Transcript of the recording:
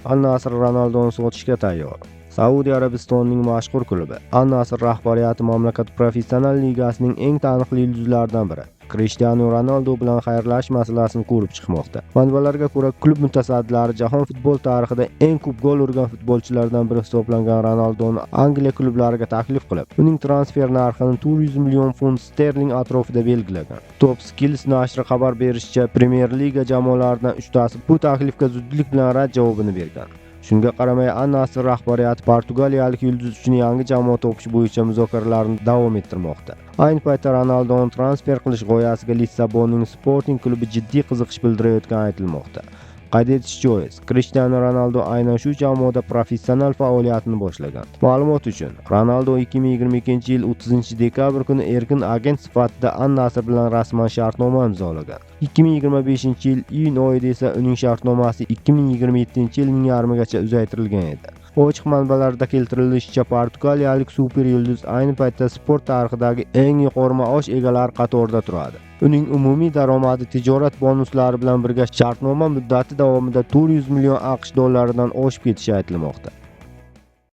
Al Nasr Ronaldoni sotishga tayyor. Saudiya Arabistonining mashhur klubi Al Nasr rahbariyati mamlakat professional ligasining eng taniqli yulduzlaridan biri Krishtianu Ronaldu bilan xayrlashish masalasini ko'rib chiqmoqda. Manbalarga ko'ra, klub mutasaddilari jahon futbol tarixida eng ko'p gol urgan futbolchilardan biri hisoblangan Ronaldoni Angliya klublariga taklif qilib, uning transfer narxini 400 million funt sterling atrofida belgilagan. Top Skills nashri xabar berishicha, Premyer Liga jamoalaridan uchtasi bu taklifga zudlik bilan rad javobini bergan. Shunga qaramay, Al Nasr rahbariyati portugaliyalik yulduz uchun yangi jamoa topish bo'yicha muzokaralarni davom ettirmoqda. Ayni paytda Ronaldoni transfer qilish g'oyasiga Lissabonning Sporting klubi jiddiy qiziqish bildirayotgani aytilmoqda. Qayd etish joiz, Krishtianu Ronaldu aynan shu jamoada professional faoliyatini boshlagan. Ma'lumot uchun, Ronaldu 2022-yil 30-dekabr kuni erkin agent sifatida Al Nasr bilan rasman shartnoma imzolagan. 2025-yil iyun oyida esa uning shartnomasi 2027-yilning yarmigacha uzaytirilgan edi. Ochiq manbalarda keltirilishicha, portugaliyalik super yulduz ayni paytda sport tarixidagi eng yuqori maosh egalari qatorida turadi. Uning umumiy daromadi tijorat bonuslari bilan birga shartnoma muddati davomida 400 million AQSh dollaridan oshib ketishi aytilmoqda.